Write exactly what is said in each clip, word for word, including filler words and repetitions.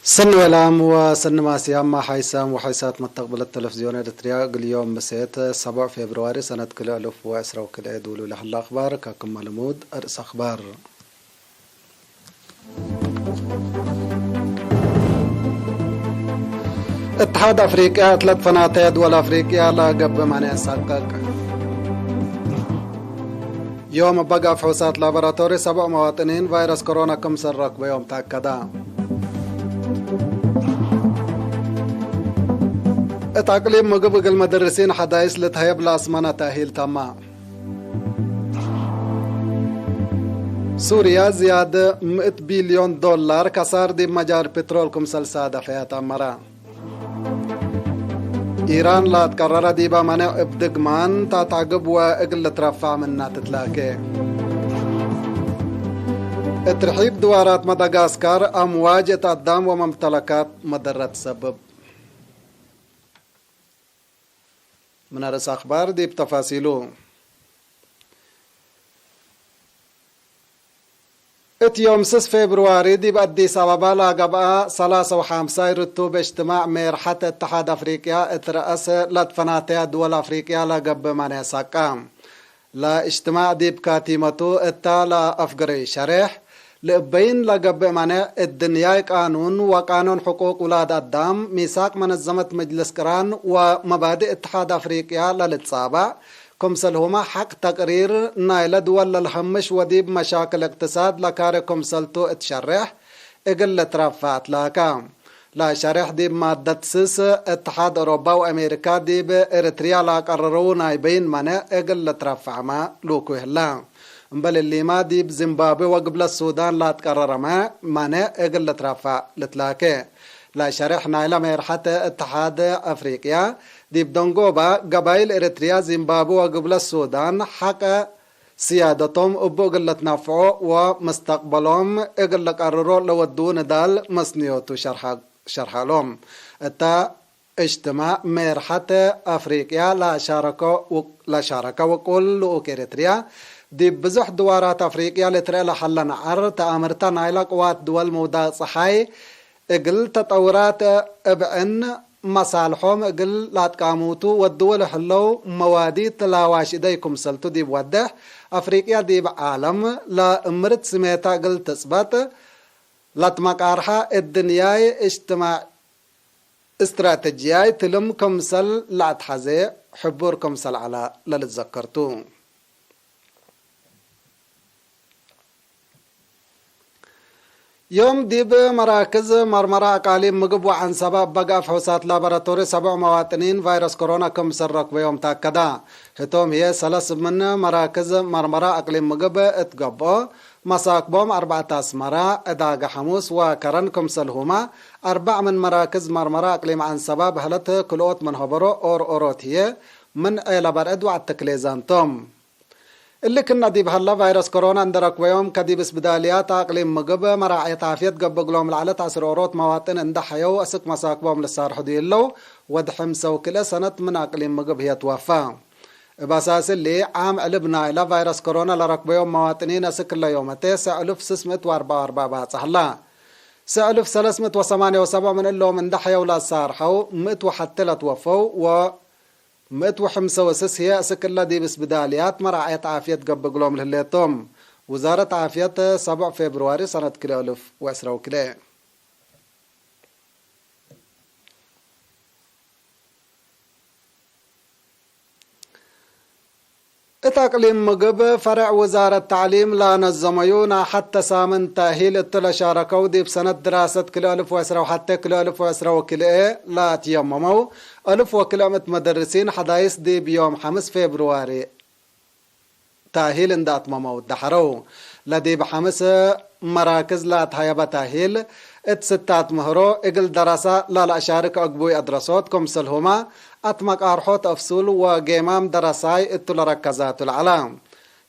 ሰኒ ወላም ወሰኒ ማስያም፣ ሓይሳም ወሓይሳት መተቅብለት ተለፍዝዮን ኤረትርያ፣ እግል ዮም ምሴት ሰቡዕ ፌብርዋሪ ሰነት ክልኤ አልፍ ወዕስራ ወክልኤ ዱሉ ለሀለ አክባር፣ ከክመ ልሙድ አርእስ አክባር። እትሓድ አፍሪቅያ እት ለትፈናተየ ድወል አፍሪቅያ ለገብእ ማንዕ ሳቅቅ። ዮም እበ ጋፍ ፍሑሳት ላቦራቶሪ ሰብዕ መዋጥኒን ቫይረስ ኮሮና ክምሰል ረክበዮም ተአከደ። እት አቅሊም ምግብ እግል መደርሲን ሐዳይስ ልትሀየብ ለአስመነ ተእሂል ተመ። ሱርያ ዝያድ ምእት ቢልዮን ዶላር ከሳር ዲብ መጃር ፕትሮል ክምሰል ሳደፈያት አመረ። ኢራን ለአትቀረረ ዲበ መኔዕ እብ ድግማን ታትዐግብ ወእግል ልትረፈዕ ምና ትትላኬ። እት ርሒብ ድዋራት መዳጋስካር አምዋጅ እት አዳም ወመምተለካት መደረት ሰብብ። ምን አርእስ አክባር ዲብ ተፋሲሉ። እት ዮም ስስ ፌብርዋሪ ዲብ አዲስ አበባ ለገብአ ሰላሰ ወሐምሳይ ርቱብ እጅትማዕ ሜርሐት እትሓድ አፍሪቅያ እት ረአስ ለትፈናተያ ድወል አፍሪቅያ ለገብእ ማንዕ ሳቀ። ለእጅትማዕ ዲብ ካቲመቱ እታ ለአፍግረዩ ሸሬሕ፣ ለእበይን ለገብእ ማንዕ እድንያይ ቃኑን ወቃኑን ሕቁቅ ውላድ አዳም፣ ሚሳቅ መነዘመት መጅልስ ቅራን ወመባድእ እትሓድ አፍሪቅያ ለልትጻበዕ፣ ክምሰልሁመ ሐቅ ተቅሪር ናይለ ድወል ለልሀምሽ ወዲብ መሻክል እቅትሳድ ለካሬ ክምሰልቱ እት ሸሬሕ እግል ልትረፈዕ ትላከ። ለሸሬሕ ዲብ ማደት ስስ እትሓድ አውሮባ ወአሜሪካ ዲብ ኤረትርያ ለአቀረረው ናይ በይን ማንዕ እግል ልትረፈዕመ ልኡኩ ህለ። እምበል እሊመ ዲብ ዚምባብዌ ወግብለት ሱዳን ለአትቀረረመ ማንዕ እግል ልትረፈዕ ልትላኬ። ለሸሬሕ ናይለ ሜርሐት እትሓድ አፍሪቅያ ዲብ ደንጎበ፣ ገባይል ኤረትርያ፣ ዚምባብዌ ወግብለት ሱዳን ሐቀ ስያደቶም እቡ እግል ልትነፍዖ ወመስተቅበሎም እግል ልቀርሮ ለወድዉ ንዳል መስንዮቱ ሸርሐ፣ ሸርሐ እሎም። እተ እጅትማዕ ሜርሐት አፍሪቅያ ለሻረከ ውቅ-፣ ለሻረከ ውቁል ልኡክ ኤረትርያ፣ ዲብ ብዙሕ ድዋራት አፍሪቅያ ልትርኤ ለሀለ ነዐር ተአምርተ ናይለ ቅዋት ድወል ምውዳቅ ጸሓይ እግል ተጠውራት እብዕን መሳልሖም እግል ለአትቃሙቱ ወድወ ለህለው መዋዲት ለአዋሽ እደይ ክምሰልቱ ዲብ ወድሕ፣ አፍሪቅያ ዲብ ዓለም ለእምርት ስሜታ እግል ትጽበጥ ለትመቃርሐ እድንያይ እጅትማዕ እስትራተጅያይ ትልም ክምሰል ለአትሐዜ ሕቡር ክምሰል ዐለ ለልትዘከርቱ። ዮም ዲብ መራክዝ መርመራ አቃሊም ምግብ ወዐንሰበ እበ ገአ ፍሑሳት ላቦራቶሪ ሰብዕ መዋጥኒን ቫይረስ ኮሮና ክምሰል ረክበዮም ተአከደ። ህቶም ህዬ ሰለስ ምን መራክዝ መርመራ አቅሊም ምግብ እት ገብኦ፣ መሳክቦም አርበዕተ አስመረ፣ ዕዳገ ሐሙስ ወከረን ክምሰልሁመ፣ አርበዕ ምን መራክዝ መርመራ አቅሊም ዐንሰበ በህለት ክልኦት ምን ሀበሮ ኦርኦሮት ህዬ ምን ዔለ በርዕድ ወዐድ ተክሌዛን ቶም። እሊ ክእነ ዲብ ሀለ፣ ቫይረስ ኮሮና እንዴ ረክበዮም፣ ከዲብ እስብዳልያት አቅሊም ምግብ መራዕየት ዓፍየት ገብእ እግሎም ለዐለት ዐስር ኦሮት መዋጥን እንዴ ሐየው፣ አስክ መሳክቦም ልሳርሑ ዲብ ህለው፣ ወድ ሕምሰ ወክልኤ ሰነት ምን አቅሊም ምግብ ህዬ ትወፈ። እብ አሳስ እሊ፣ ዓም ዕልብ ናይለ ቫይረስ ኮሮና ለረክበዮም መዋጥኒን አስክ እለ ዮመቴ፣ ሰዕ እልፍ ስስ ምእት ወአርበዕ ወአርበዕ ባጽሕ ሀላ። ሰዕ እልፍ ሰለስ ምእት ወሰማንየ ወሰብዕ ምን እሎም እንዴ ሐየው ለአሳርሐው፣ ምእት ወሐቴ ለትወፈው ወ ምእት ወሐምሰ ወስስ ህዬ አስክ እለ ዲብ እስብዳልያት መራዕየት ዓፍየት ገብእ እግሎም ለህሌቶም። ውዛረት ዓፍየት፣ ሰቡዕ ፌብርዋሪ ሰነት ክልኤ እልፍ ወዕስራ ወክልኤ። እት አቅሊም ምግብ፣ ፈሬዕ ውዛረት ተዕሊም ለነዘመዩ ናይ ሐተ ሳምን ተእሂል እቱ ለሻረከው፣ ዲብ ሰነት ድራሰት ክልኤ እልፍ ወዕስራ ወሐቴ ክልኤ እልፍ ወዕስራ ወክልኤ ለአትየመመው፣ እልፍ ወክልኤ ምእት መደርሲን ሐዳይስ ዲብ ዮም ሐምስ ፌብርዋሪ ተእሂል እንዴ አትመመው ደሐረው። ለዲብ ሐምስ መራክዝ ለአትሀየበ ተእሂል እት ስታት ምህሮ እግል ደረሰ ለለአሻርክ አግቡይ አድረሶት ክምሰልሁመ አትመቃርሖት አፍሱል ወጌማም ደረሳይ እቱ ለረከዛቱ ለዐለ።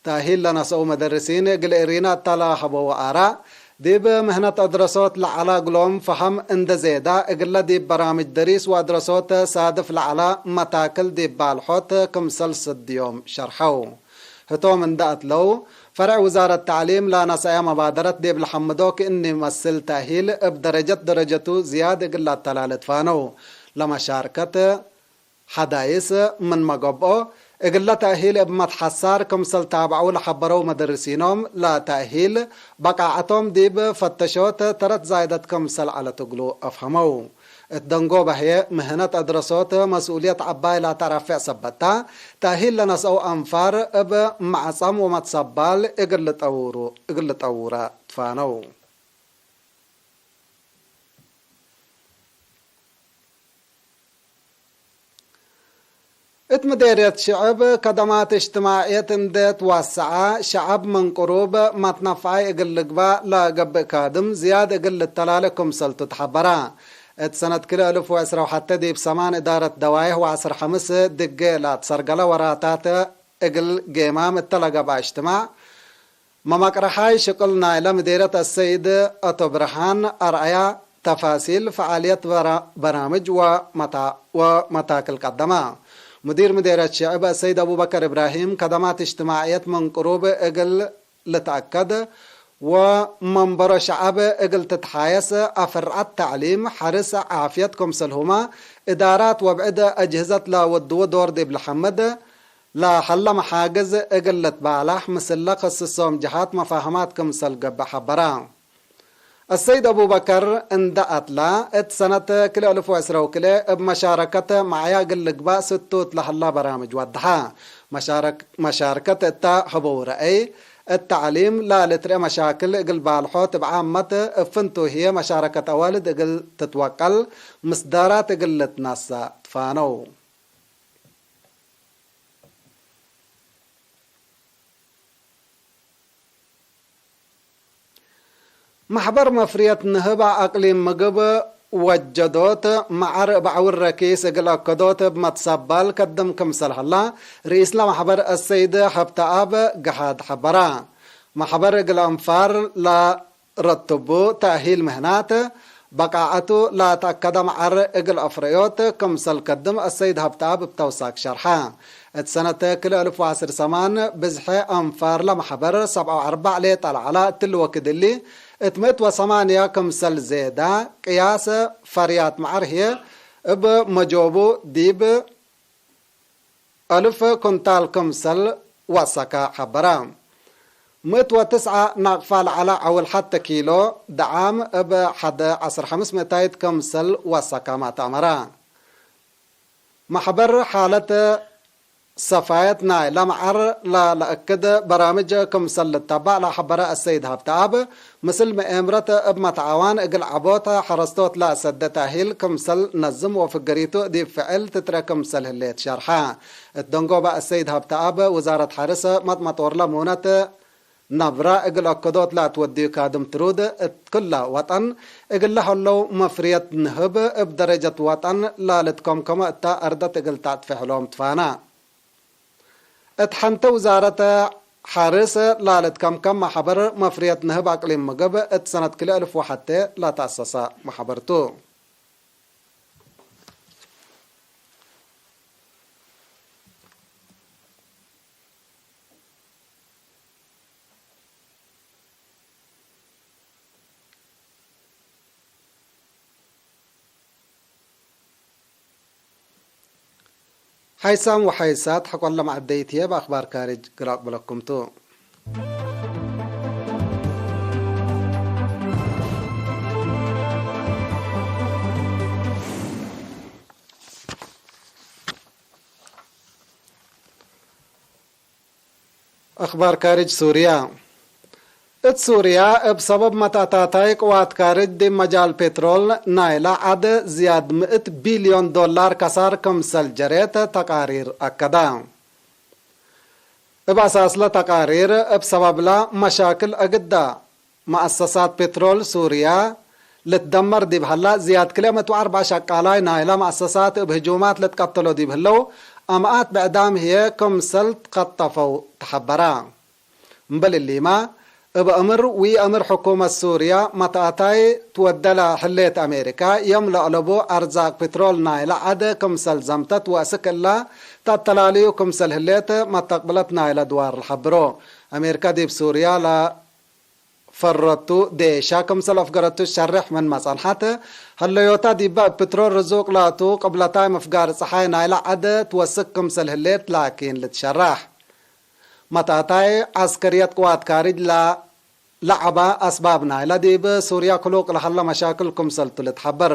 ተእሂል ለነሰኡ መደርሲን እግል እሪነ እተ ለሀበው አራእ፣ ዲብ ምህነት አድረሶት ለዐለ እግሎም ፈሀም እንዴ ዜዳ፣ እግለ ዲብ በራምጅ ደሪስ ወአድረሶት ሳድፍ ለዐለ መታክል ዲብ ባልሖት ክምሰል ሰድዮም ሸርሐው። ህቶም እንዴ አትለው፣ ፈርዕ ውዛረት ተዕሊም ለነስአየ መባደረት ዲብ ለሐምዶ ክእኒ መስል ተእሂል እብ ደረጀት ደረጀቱ ዝያድ እግል ለአተላሌ ትፋነው። ለመሻርከት ሐዳይስ ምንመ ገብኦ፣ እግለ ተእሂል እብ መትሐሳር ክምሰል ታብዐው ለሐበረው መደርሲኖም፣ ለተእሂል በቃዐቶም ዲብ ፈተሾት ተረት ዛይደት ክምሰል ዐለት እግሉ አፍሀመው። እት ደንጎበ ህዬ፣ ምህነት አድረሶት መስኡልየት ዐባይ ላተረፌዕ ሰበት ተ፣ ተእሂል ለነስአው አንፋር እብ መዕጸም ወመትሰባል እግል ልጠውሩ፣ እግል ልጠውረ ትፋነው። እት ምዴርየት ሽዕብ ከደማት እጅትማዕየት እንዴ ትዋሰዐ፣ ሸዐብ ምን ቅሩብ መትነፍዓይ እግል ልግባእ ለገብእ ካድም ዝያድ እግል ልተላሌ ክምሰልቱ ተሐበረ። እት ሰነት ክልኤ እልፍ ወዕስራ ወሐቴ ዲብ ሰማን እዳረት ደዋይሕ ወዐስር ሐምስ ድጌ ለአትሰርገለ ወራታት እግል ጌማም እተ ለገብአ እጅትማዕ፣ መመቅረሓይ ሽቅል ናይለ ምዴርየት አሰይድ አቶ ብርሃን አርአያ ተፋሲል ፈዓልየት በራ-፣ በራምጅ ወመታ-፣ ወመታክል ቀደመ። ሙዲር ምዴርየት ሽዕብ አሰይድ አቡበከር እብራሂም፣ ከደማት እጅትማዕየት ምን ቅሩብ እግል ልትአከድ ወመንበሮ ሸዐብ እግል ትትሓየስ፣ አፍርዐት ተዕሊም፣ ሐርስ፣ ዓፍየት ክምሰልሁመ እዳራት ወብዕድ አጅህዘት ለወድዎ ዶር ዲብ ለሐምድ፣ ለሀለ መሓግዝ እግል ልትባላሕ ምስለ ክስሶም ጀሃት መፋህማት ክምሰል ገብእ ሐበረ። አሰይድ አቡበከር እንደ አትላ፣ እት ሰነት ክልኤ እልፍ ወዕስራ ወክልኤ እብ መሻረከት መዓያ እግል ልግባእ ስቱት ለሀላ በራምጅ ወደሐ። መሻረክ-፣ መሻርከት እተ ህበው ረአይ፣ እት ተዕሊም ለልትርኤ መሻክል እግል ባልሖ ትብዓመት፣ እብ ፍንቱ ህዬ መሻረከት አዋልድ እግል ትትወቀል፣ ምስዳራት እግል ልትነሰእ ትፋነው። መሕበር መፍርየት ንህብ አቅሊም ምግብ ወጀዶት መዐር እብ ዐውር ረኪስ እግል አከዶት እብ መትሰባል ከድም ክምሰል ሀላ፣ ርኢስለ መሕበር አሰይድ ሀብተአብ ገሓድ ሐበረ። መሕበር እግል አንፋር ለ ረትቡ ተእሂል ምህናት፣ በቃዐቱ ለተአከደ መዐር እግል አፍረዮት ክምሰል ከድም አሰይድ ሀብተአብ እብ ተውሳክ ሸርሐ። እት ሰነት ክልኤ እልፍ ወዐስር ሰማን ብዝሐ አንፋር ለመሕበር ሰብዓ ወአርበዕ ሌጠ ለዐለ እትሊ ወክድ እሊ፣ እት ምእት ወሰማንያ ክምሰል ዜዳ ቅያስ ፈርያት መዐር ህዬ እብ መጆቡ ዲብ አልፍ ኩንታል ክምሰል ወሰከ ሐበረ። ምእት ወትስዐ ናቅፋ ለዐለ ዐውል ሐተ ኪሎ ደዓም እብ ሐደ ዐስር ሐምስ ምእታይት ክምሰል ወሰከመ ተአመረ። መሕበር ሓለት ሰፋየት ናይለ መዐር ለለአክድ በራምጅ ክምሰል ልተባዕ ለሐበረ አሰይድ ሀብተአብ፣ ምስል መኤምረት እብ መትዓዋን እግል ዐቦት ሐረስቶት ለአሰደ ተእሂል ክምሰል ነዝም ወፍገሪቱ ዲብ ፍዕል ትትረ ክምሰል ህሌት ሸርሐ። እት ደንጎበ አሰይድ ሀብተአብ፣ ውዛረት ሐርስ መጥመጦርለ ሙነት ነብረ እግል አከዶት ለአትወድዩ ካድም ትሩድ እት ክለ ወጠን እግለ ሀለው መፍርየት ንህብ እብ ደረጀት ወጠን ለልትከምከመ እተ አርደት እግል ተአጥፌ ሕሎም ትፋነ። እት ሐንተ ውዛረት ሐርስ ለልትከምከም መሐበር መፍርየት ንህብ አቅሊም ምግብ እት ሰነት ክልኤ እልፍ ወሐቴ ለተአሰሰ መሐበር ቱ። ሓይሳም ወሓይሳት ሐቆለ መዐደይት ህዬ፣ በአክባር ካርጅ ግል አቅብለኩም ቱ። አክባር ካርጅ ሱርያ። እት ሱርያ፣ እብ ሰበብ መትአታታይ ቅዋት ካርጅ ዲብ መጃል ፔትሮል ናይለ ዐድ ዝያድ ምእት ቢልዮን ዶላር ከሳር ክምሰል ጀሬት ተቃሪር አከደ። እብ አሳስለ ተቃሪር፣ እብ ሰበብለ መሻክል አግዳ መአሰሳት ፔትሮል ሱርያ ልትደመር ዲብ ሀላ፣ ዝያድ ክልኤ ምእት ወአርበዕ ሸቃላይ ናይለ መአሰሳት እብ ህጁማት ልትቀተሎ ዲብ ህለው፣ አምኣት ብዕዳም ህዬ ክምሰል ትከጠፈው ተሐበረ። እምበል እሊመ፣ እብ አምር ወኢአምር ሕኩመት ሱርያ መትአታይ ትወደ ለህሌት አሜሪካ፣ የም ለአለቡ አርዛቅ ፔትሮል ናይለ ዐድ ክምሰል ዘምተት ወእስክ እለ ተአተላልዩ ክምሰል ህሌት መተቅብለት ናይለ ድዋር ለሐብሮ። አሜሪካ ዲብ ሱርያ ለፈረቱ ዴሻ ክምሰል አፍገረቱ ሸሬሕ ምንመ ጸንሐት፣ ሀለዮታ ዲበ እብ ፕትሮል ርዙቅ ላቱ፣ ቅብለታይ ምፍጋር ጸሓይ ናይለ ዐድ ትወስክ ክምሰል ህሌት ላኪን ልትሸረሕ። መትአታይ ዐስከርየት ቅዋት ካርጅ ለ ለዐበ አስባብ ናይለ ዲብ ሱርያ ክሉቅ ለሀለ መሻክል ክምሰልቱ ልትሐበር።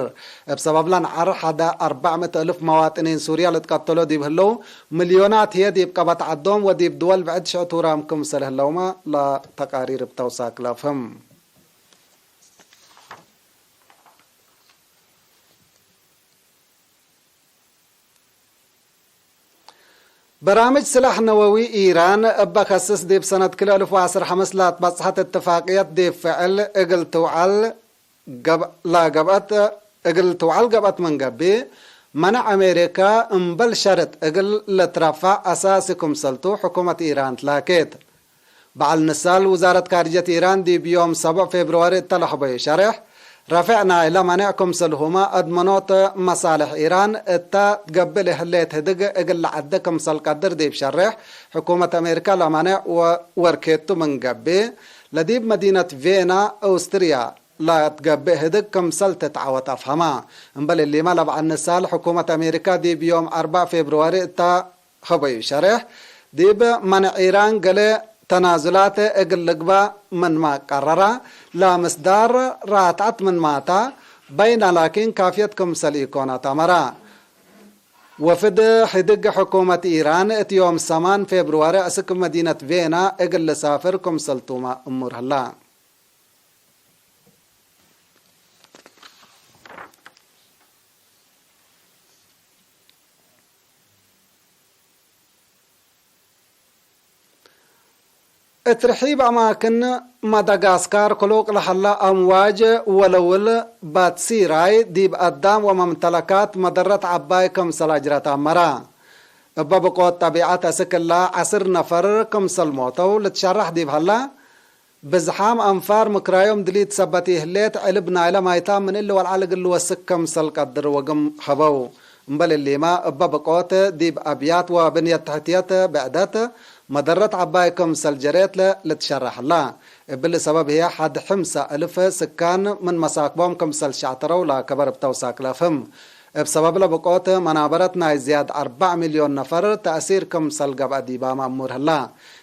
እብ ሰበብለ ነዐር ሐደ አርበዕ ምእት እልፍ መዋጥኒን ሱርያ ልትቀተሎ ዲብ ህለው፣ ምልዮናት ህዬ ዲብ ቀበት ዐዶም ወዲብ ድወል ብዕድ ሽዕቱራም ክምሰል ህለውመ ለተቃሪር እብ ተውሳክ ለአፍህም። በራምጅ ስላሕ ነወዊ ኢራን እበ ከስስ ዲብ ሰነት ክልኤ እልፍ ወዐስር ሐምስ ለአትበጽሐት እትፋቅየት ዲብ ፍዕል እግል ትውዐል ገብ-፣ ለገብአት፣ እግል ትውዐል ገብአት ምን ገብእ፣ መነዕ አሜሪካ እምበል ሸርጥ እግል ልትረፈዕ አሳሲ ክምሰልቱ ሕኩመት ኢራን ትላኬት። በዐል ንሳል ውዛረት ካርጀት ኢራን ዲብ ዮም ሰቡዕ ፌብርዋሪ እተ ለሀበዩ ሸሬሕ፣ ረፌዕ ናይለ መኔዕ ክምሰልሁመ አድመኖት መሳልሕ ኢራን እተ ትገብእ ለህሌት ህድግ እግል ለዐደ ክምሰል ቀድር ዲብ ሸሬሕ፣ ሕኩመት አሜሪካ ለመኔዕ ወ-፣ ወርኬቱ ምን ገብእ፣ ለዲብ መዲነት ቬና፣ አውስትርያ፣ ለትገብእ ህድግ ክምሰል ትትዐወት አፍሀመ። እምበል እሊመ ለበዐል ንሳል ሕኩመት አሜሪካ ዲብ ዮም አርበዕ ፌብርዋሪ እተ ሀበዩ ሸሬሕ፣ ዲብ መነዕ ኢራን ገሌ ተናዙላት እግል ልግበእ ምንመ ቀረረ፣ ለምስዳር ራትዐት ምንመ ተ፣ በይነ ላኪን ካፍየት ክምሰል ኢኮነት አመረ። ወፍድ ሕድግ ሕኩመት ኢራን እት ዮም ሰማን ፌብርዋሪ አስክ መዲነት ቬና እግል ልሳፍር ክምሰልቱመ እሙር ሀላ። እት ርሒብ አማክን መዳጋስካር ክሉቅ ለሀለ አምዋጅ ወለውል ባትሲራይ ዲብ አዳም ወመምተለካት መደረት ዐባይ ክምሰል አጅረት አመረ። እበ ብቆት ጠቢዐት አስክ እለ ዐስር ነፈር ክምሰል ሞተው ልትሸረሕ ዲብ ሀለ፣ ብዝሓም አንፋር ምክራዮም ድሊት ሰበት ኢህሌት፣ ዕልብ ናይለ ማይታም ምን እሊ ወለዐል እግል ልወስክ ክምሰል ቀድር ወግም ሀበው። እምበል እሊመ፣ እበ ብቆት ዲብ አብያት ወብንየት ተሕትየት ብዕደት መደረት ዐባይ ክምሰል ጀሬት ልትሸረሐላ። እብሊ ሰበብ ህዬ፣ ሐድ ሕምሰ እልፍ ስካን ምን መሳክቦም ክምሰል ሸዕተረው ለከበር እብ ተውሳክ ለአፍህም። እብ ሰበብለ ብቆት መናበረት ናይ ዝያድ አርበዕ ሚልዮን ነፈር ተእሲር ክምሰል ገብአ ዲባመ እሙር ህላ።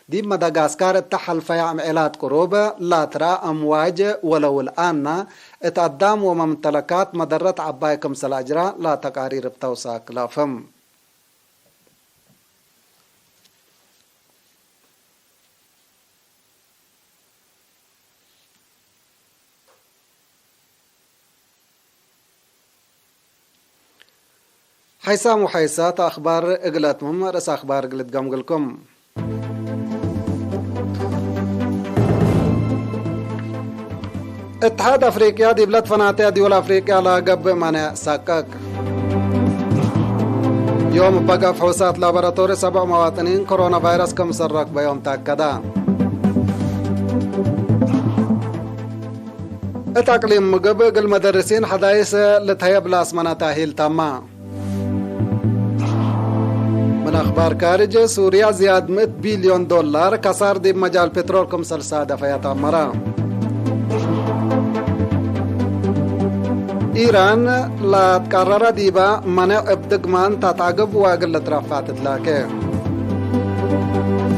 ዲብ መዳጋስካር እተ ሐልፈየ አምዔላት ቅሩብ ላትረአ አምዋጅ ወለውል አነ፣ እት አዳም ወመምተለካት መደረት ዐባይ ክምሰል አጅራ ለተቃሪር እብ ተውሳክ ለአፍህም። ሐይሳም ወሐይሳት አኽባር እግል አትምም፣ ርእስ አኽባር እግል እትገምግልኩም። እትሓድ አፍሪቅያ ዲብለ ትፈናተ ድወል አፍሪቅያ ለገብእ ማንዕ ሳቀቅ። ዮም እበ ገፍ ሕውሳት ላቦራቶሪ ሰብዕ መዋጥኒን ኮሮና ቫይረስ ክምሰል ረክበዮም ተአከደ። እት አቅሊም ምግብ እግል መደርሲን ሐዳይስ ልትሀየብ ለአስመነ ተእሂል ተመ። ምን አኽባር ካርጅ፣ ሱርያ ዝያድ ምእት ቢልዮን ዶላር ከሳር ዲብ መጃል ፔትሮል ክምሰል ሳደፈየ ተአመረ። ኢራን ለትቀረረ ዲበ መኔዕ እብ ድግማን ተትአግብ ወእግል ልትረፈዕ ትትላኬ።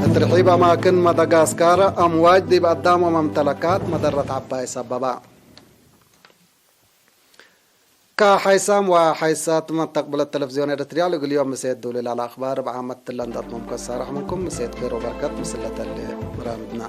እት ርሒብ አማክን መዳጋስካር አምዋጅ ዲብ አዳም ወመምተለካት መደረት ዐባይ ሰበበ። ከሐይሳም ወሐይሳት መተቅብለት ተለፍዝዮን ኤረትርያ ለእግል ዮም ምሴት ዱል ላለ አኽባር እብ ዓመት ትለ እንደ አትመምኮ ሳርሕ ምንኩም ምሴት ኬር ወበርከት ምስለ ተሌ ብራምድና።